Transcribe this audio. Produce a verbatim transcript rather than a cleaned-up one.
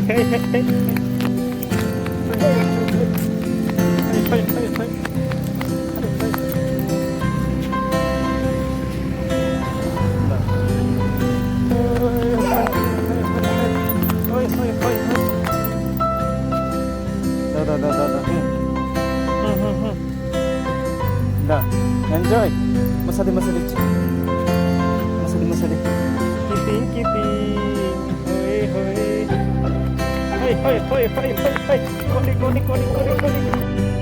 Hey, hey, hey, hey. Hey, hey, hey, hey. Hey, hey, hey, hey. Hey, hey. Hey, hey, hey, hey. Da, da, da, da, da. Hmm. Hmm, hmm, hmm. Da, enjoy. Masadi, masadi. Masadi, masadi. Kiting, kiting. Hoi, hoi. Hoi, hoi, hoi, hoi, hoi, hoi. Koni, koni, koni, koni, koni.